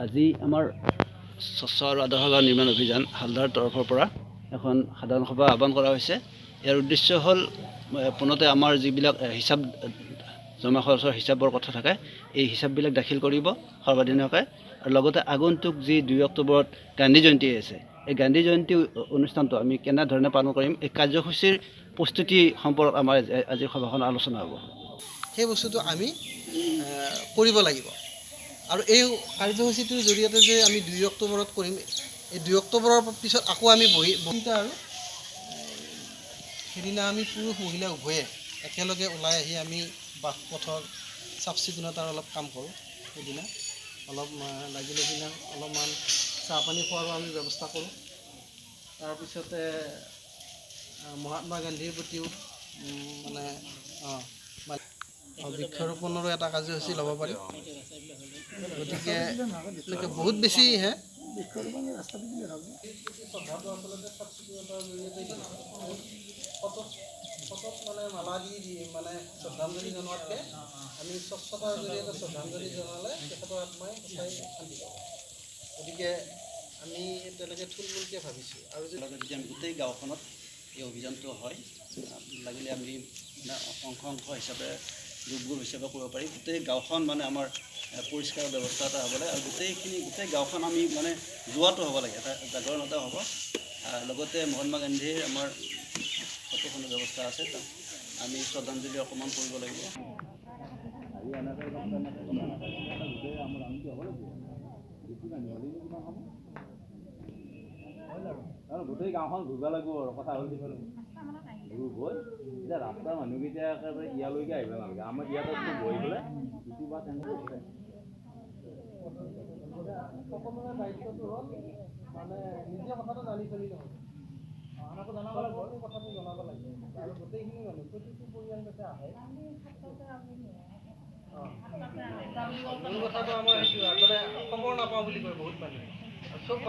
আজি আমাৰ স্বচ্ছ আৰু আদৰ্শ গাঁও নিৰ্মাণ অভিযান হালদাৰ তৰফৰ পৰা এখন সাধাৰণ সভা আহ্বান কৰা হৈছে। ইয়াৰ উদ্দেশ্য হ'ল পোনতে আমাৰ যিবিলাক হিচাপ জমা খৰচৰ হিচাপৰ কথা থাকে, এই হিচাপবিলাক দাখিল কৰিব সৰ্বাধীনকৈ। আৰু লগতে আগন্তুক যি 2 অক্টোবৰত গান্ধী জয়ন্তী আছে, এই গান্ধী জয়ন্তী অনুষ্ঠানটো আমি কেনেধৰণে পালন কৰিম, এই কাৰ্যসূচীৰ প্ৰস্তুতি সম্পৰ্কত আমাৰ আজিৰ সভাখন আলোচনা হ'ব। সেই বস্তুটো আমি কৰিব লাগিব। আৰু এই কাৰ্যসূচীটোৰ জৰিয়তে যে আমি 2 অক্টোবৰত কৰিম, এই 2 অক্টোবৰৰ পিছত আকৌ আমি বহি আৰু সেইদিনা আমি পুৰুষ মহিলা উভয়ে একেলগে ওলাই আহি আমি বাট পথৰ চাফ চিকুণতাৰ অলপ কাম কৰোঁ। সেইদিনা অলপ লাগিলে সেইদিনা অলপমান চাহপানী খোৱাৰো আমি ব্যৱস্থা কৰোঁ। তাৰপিছতে মহাত্মা গান্ধীৰ প্ৰতিও মানে বৃক্ষৰোপণৰো এটা কাৰ্যসূচী ল'ব পাৰি। গতিকে এনেকৈ বহুত বেছি হে শ্ৰদ্ধাটো আচলতে চাফ চিকুণতাৰ জৰিয়তে ফটোত মানে মালা দি দি মানে শ্ৰদ্ধাঞ্জলি জনোৱাতকৈ আমি স্বচ্ছতাৰ জৰিয়তে শ্ৰদ্ধাঞ্জলি জনালে তেখেতৰ আত্মাই সঁচাই শান্তি পাব। গতিকে আমি তেনেকৈ থুলমূলকৈ ভাবিছোঁ। আৰু যদি আমি গোটেই গাঁওখনত এই অভিযানটো হয়, লাগিলে আমি মানে অংশ অংশ হিচাপে গ্ৰুপ গ্ৰুপ হিচাপে কৰিব পাৰি। গোটেই গাঁওখন মানে আমাৰ পৰিষ্কাৰ ব্যৱস্থা এটা হ'ব লাগে আৰু গোটেইখিনি গোটেই গাঁওখন আমি মানে যোৱাটো হ'ব লাগে, এটা জাগৰণ এটা হ'ব। লগতে মহাত্মা গান্ধীৰ আমাৰ ফটোখনৰ ব্যৱস্থা আছে, তাত আমি শ্ৰদ্ধাঞ্জলি অকণমান কৰিব লাগিব। গোটেই গাঁওখন ঘূৰিব লাগিব আৰু কথা হ'ল গ্ৰুপ হৈ এতিয়া ৰাস্তাৰ মানুহকেইটা একেবাৰে ইয়ালৈকে আহিব নালাগে, আমাৰ ইয়াতে বহি পেলাই ইটো বা তেনেকৈ সকলোৰে দায়িত্বটো হ'ল মানে নিজে কথাটো জানি চলি নহয়, আনকো জনাব লাগিব, কথাটো জনাব লাগিব। আৰু গোটেইখিনি মানুহ প্ৰতিটো পৰিয়াল যাতে আহে। মূল কথাটো আমাৰ সেইটো মানে খবৰ নাপাওঁ বুলি কয় বহুত মানুহে চব।